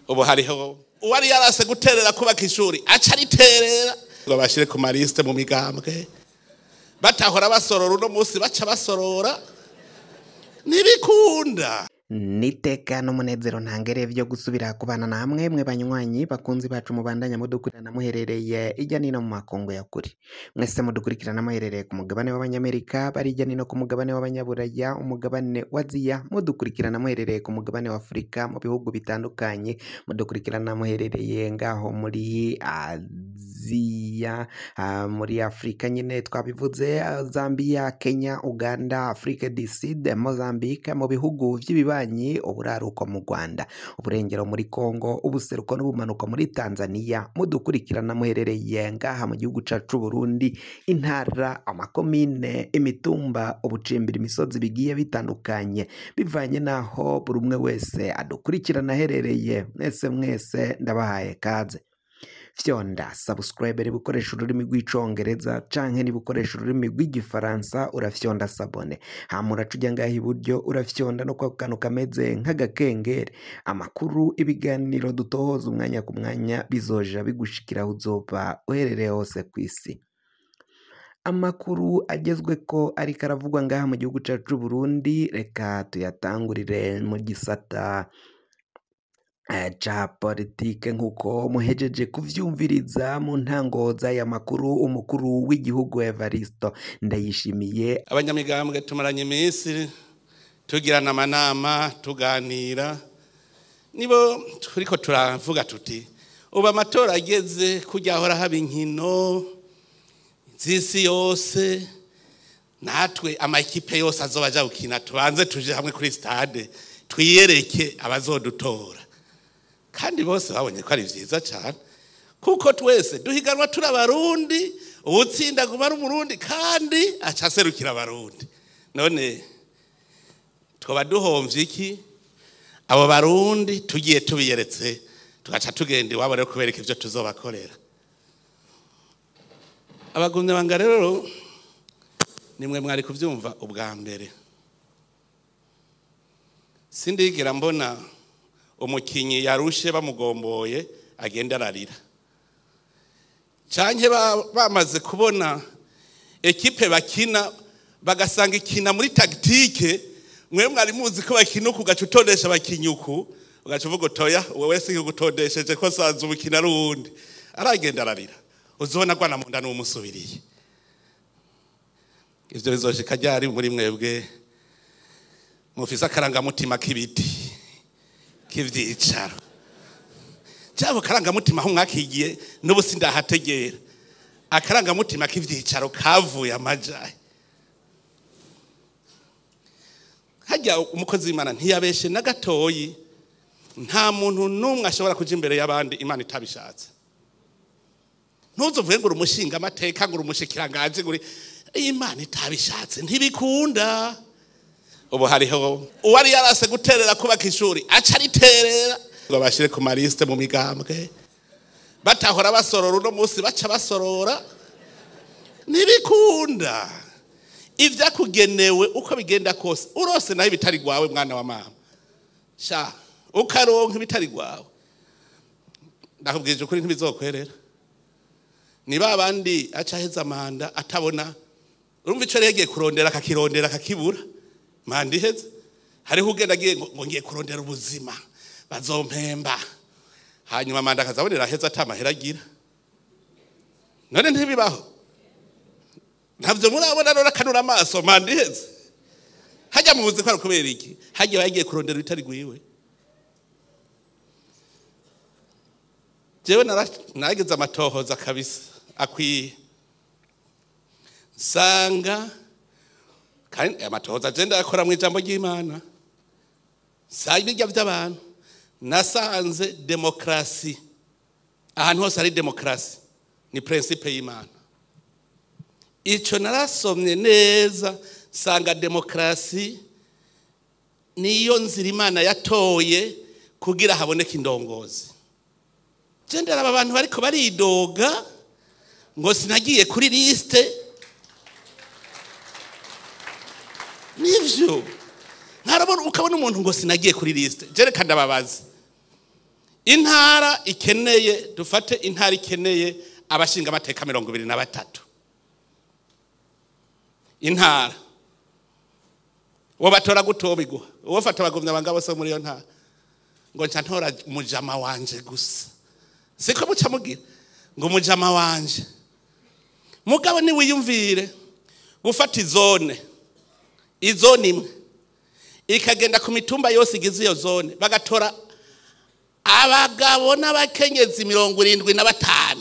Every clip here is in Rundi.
Ubu hariho uwari yarase guterera kubaka ishuri aca ariterera ngo bashire ku maliste mu migambwe, batahora basorora uno munsi baca basorora, ntibikunda. Niteka n'umunezero ntangere vyo gusubira kubana namwe mwe banywanyi bakunzi bacu mubandanya mudukurikirana muherereye ijya nino mu makungu ya kure. Mwese mudukurikirana muherereye ku mugabane w'Abanyamerika, bari ijya nino ku mugabane w'Abanyaburaya, umugabane wa Aziya, mudukurikirana muherereye ku mugabane wa Afurika mu bihugu bitandukanye, mudukurikirana muherereye ngaho muri Aziya, muri Afurika nyine twabivuze, Zambia, Kenya, Uganda, Afrique du Sud, Mozambique, mu bihugu vy'ibibanyi, uburaruko mu Rwanda, uburengero muri Kongo, ubuseruko n'ubumanuko muri Tanzania, mudukurikirana muherereye ngaha mu gihugu cacu Burundi, intara, amakomine, imitumba, ubucimbira, imisozi bigiye bitandukanye bivanye naho buri umwe wese adukurikirana aherereye. Mwese mwese ndabahaye kaze. Fyonda subscribe niba ukoresha ururimi rw'icongereza canke niba ukoresha ururimi rw'igifaransa urafyonda s'abonner, hama uraca uja ngaha iburyo urafyonda no kwa kantu kameze nk'agakengeri. Amakuru, ibiganiro dutohoza umwanya ku mwanya bizoja bigushikira aho uzoba uherereye hose kw'isi. Amakuru agezweko ariko aravugwa ngaha mu gihugu cacu c'Uburundi, reka tuyatangurire mu gisata ca politike nk'uko muhejeje kuvyumviriza mu ntango z'aya makuru. Umukuru w'igihugu Evaristo Ndayishimiye: Abanyamigambwe tumaranye iminsi tugirana amanama, tuganira, nibo turiko turavuga tuti ubu amatora ageze, kujya ahora haba inkino z'isi yose, natwe amakipe yose azoba aja gukina tubanze tuje hamwe kuri stade twiyereke abazodutora. Kandi bose babonye ko ari vyiza cane, kuko twese duhiganwa turi Abarundi, uwutsinda aguma ari Umurundi kandi aca aserukira Abarundi. None twoba duhomvye iki abo Barundi tugiye tubiyeretse, tugaca tugenda iwabo rero kubereka ivyo tuzobakorera? Abagumye banga rero nimwe mwari kuvyumva ubwa mbere. Sindigera mbona umukinyi yarushe bamugomboye agenda ararira, canke bamaze kubona ekipe bakina bagasanga ikina muri tactique, mwe mwari muzi ko bakina uku, ugaca utondesha abakinyi uku, ugaca uvuga utoya wewe si gutondesheje ko sanze ubukina ari uwundi, aragenda ararira, uzobona gwana munda n'umusubiriye. Ivyo bizoshika ryari muri mwebwe mufise akarangamutima k'ibiti k'ivyicaro? Cyabo karangamutima aho mwakigiye n'ubu sindahategera. Akarangamutima k'ivyicaro kavuye amajaye hajya. Umukozi w'Imana ntiyabeshe na gatoyi, nta muntu n'umwe ashobora kuja imbere y'abandi Imana itabishatse. Ntuzovuge ngo uri umushinga amateka, ngo uri umushikiranganji, ngo uri Imana itabishatse ntibikunda. Ubu hariho uwari yarase guterera kubaka ishuri aca ariterera ngo bashire ku maliste mu migambwe, batahora basorora uno munsi baca basorora, ntibikunda. Ivyakugenewe uko bigenda kose urose nayo ibitari gwawe, mwana wa mama sha, ukaronka ibitari gwawe, ndakubwije ukuri ntibizokwerera. Ni ba bandi aca aheza manda atabona, urumva ico yagiye kurondera akakirondera akakibura, manda iheze. Hariho ugenda agiye ngo ngiye kurondera ubuzima bazompemba, hanyuma manda akazabonera aheza ata mahera agira. None ntibibaho? Ntabyo murabona? None akanura amaso manda iheze hajya mu buzi ko ari kubera iki? Hajya bagiye kurondera ibitari gwiwe. Jewe naragize amatohoza kabisa akwiye, nsanga kandi amatohoza je ndayakora mu ijambo ry'Imana, si ibirya by'abantu. Nasanze demokrasi ahantu hose hari demokrasi ni principe y'Imana. Ico narasomye neza, nsanga demokrasi niyo nzira Imana yatoye kugira haboneke indongozi. Je ndaraba abantu bariko baridoga ngo sinagiye kuri liste, nivyo nkarabona ukabona umuntu ngo sinagiye kuri liste. Je reka ndababaza, Intara ikeneye, dufate intara ikeneye abashinga amateka 23. Intara uwo batora gutobigwa, uwo fata abagumya banga bose muri iyo ntara, ngo nca ntora mujama wanje gusa. Siko muca mugira ngo mujama wanje. Mugabo ni wiyumvire gufata izone, izone imwe ikagenda ku mitumba yose igize iyo zone, bagatora abagabo n'abakenyezi 75,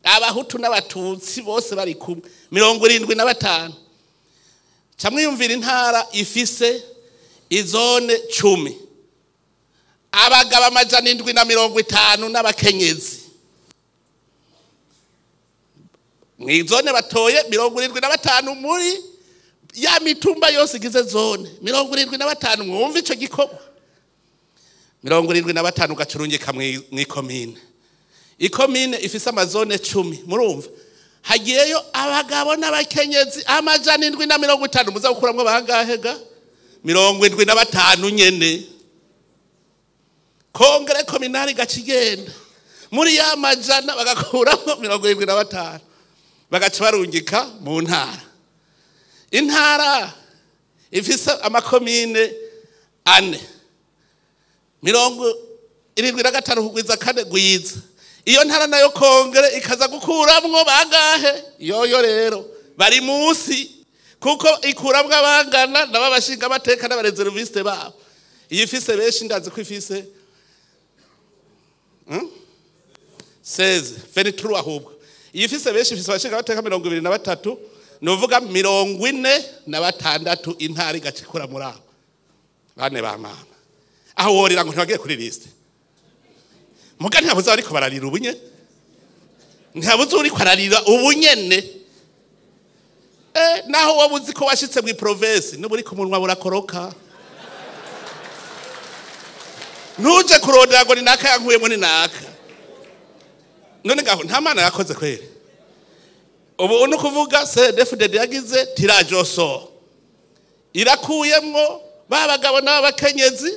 abahutu n'abatutsi bose bari kumwe 75. Camwiyumvira intara ifise izone 10, abagabo 750 n'abakenyezi. Mw'izone batoye 75 muri ya mitumba yose igize zone 75. Mwumva ico gikorwa 75 gacurungika mw'ikomine. Ikomine ifise amazone 10, murumva hagiyeyo abagabo n'abakenyezi 750. Muza gukuramwo bangahe ga? 75 nyene. Kongere kominari gacigenda muri ya majana bagakuramwo 75, bagaca barungika mu ntara. Intara ifise amakomine 4, 75 kugwiza 4 gwiza. Iyo ntara nayo kongere ikaza gukuramwo bangahe? Yoyo rero bari munsi, kuko ikuramwo abangana n'ababashinga amateka n'abareserviste babo. Iyi ifise benshi, ndazi ko ifise 16 23 ahubwo. Iyi ifise benshi, ifise abashinga amateka 23, nuvuga 46. Intara igacikura muri abo bane ba mama. Aho worira ngo ntibagiye kuri liste. Muga ntihabuze ariko bararira ubunye, ntihabuze uriko ararira ubunyene. Naho wabuzi ko washitse mu province n'uburi ku munwa burakoroka. Nuje kurondera ngo ni naka yankuyemo ni naka. None ngaho nta mana yakoze kwere. Ubu no kuvuga CDFDD yagize tirage au sort, irakuyemwo babagabo n'abakenyezi.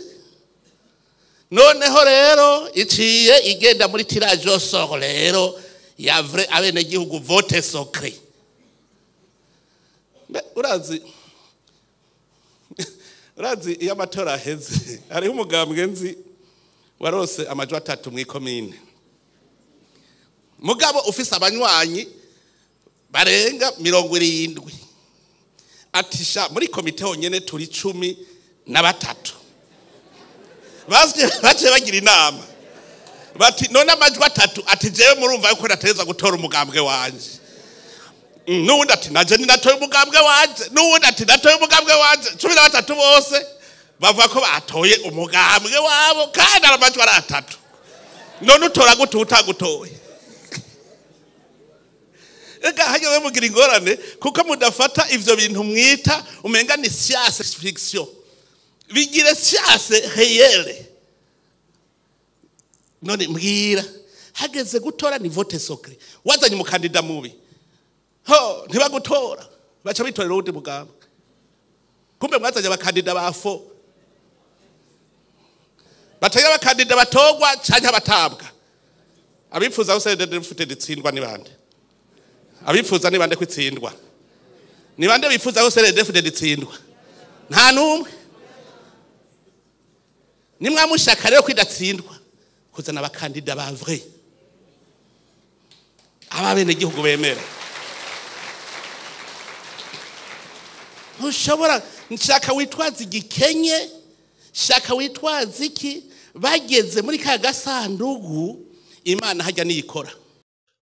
Noneho rero iciye igenda muri tirage au sort rero ya vrai abenegihugu, vote secret. Urazi iyo amatora aheze, hariho umugambwe nzi warose amajwi 3 mw'ikomine, mugabo ufise abanywanyi barenga 70. Atisha muri komite honyene turi 13. Baje bagira inama bati none amajwi 3, ati jewe murumva yuko nateza gutora umugambwe wanje. Nuwundi ati naje ninatoye umugambwe wanje, nuwundi ati natoye umugambwe wanje. 13 bose bavuga ko batoye umugambwe wabo kandi amajwi ari 3. None utora gute utagutoye? Ega hajya mugira ingorane kuko mudafata ivyo bintu mwita umenga ni science fiction, bigire science réelle. None mbwira hageze gutora ni vote secret, wazanye umukandida mubi ho ntibagutora, baca bitorera uwundi mugambwe. Kumbe mwazanye abakandida ba fo, bataye abakandida batogwa canke abatabwa. Abifuza CDD-FDD itsindwa ni bande? Abifuza ni bande kwitsindwa? Ni bande bifuza ko CDD-FDD itsindwa? Nta numwe. Nimwamushaka rero kwidatsindwa, kuzana abakandida ba vrai, ababene gihugu bemera. Ntushobora nshaka witwaza igikenye, shaka witwaza iki, bageze muri ka gasandugu Imana hajya niyikora.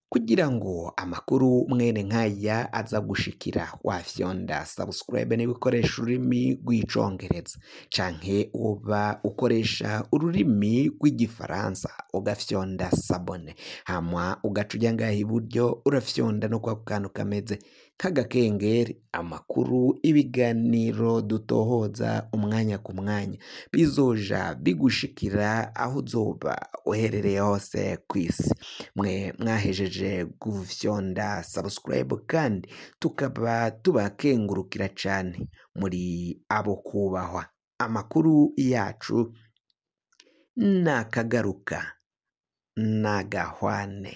Kugira ngo amakuru mwene nkaya aza gushikira, wafyonda subscribe niba ukoresha ururimi rw'icongereza, canke uba ukoresha ururimi rw'igifaransa ugafyonda s'abonner, hama ugaca uja ngaha iburyo urafyonda no kwa kantu kameze nk'agakengeri. Amakuru, ibiganiro dutohoza umwanya ku mwanya bizoja bigushikira aho uzoba uherereye hose kw'isi. Mwe mwahejeje gufyonda subscribe kandi tukaba tubakengurukira cane, muri abo kubahwa. Amakuru yacu nakagaruka. Nagahwane.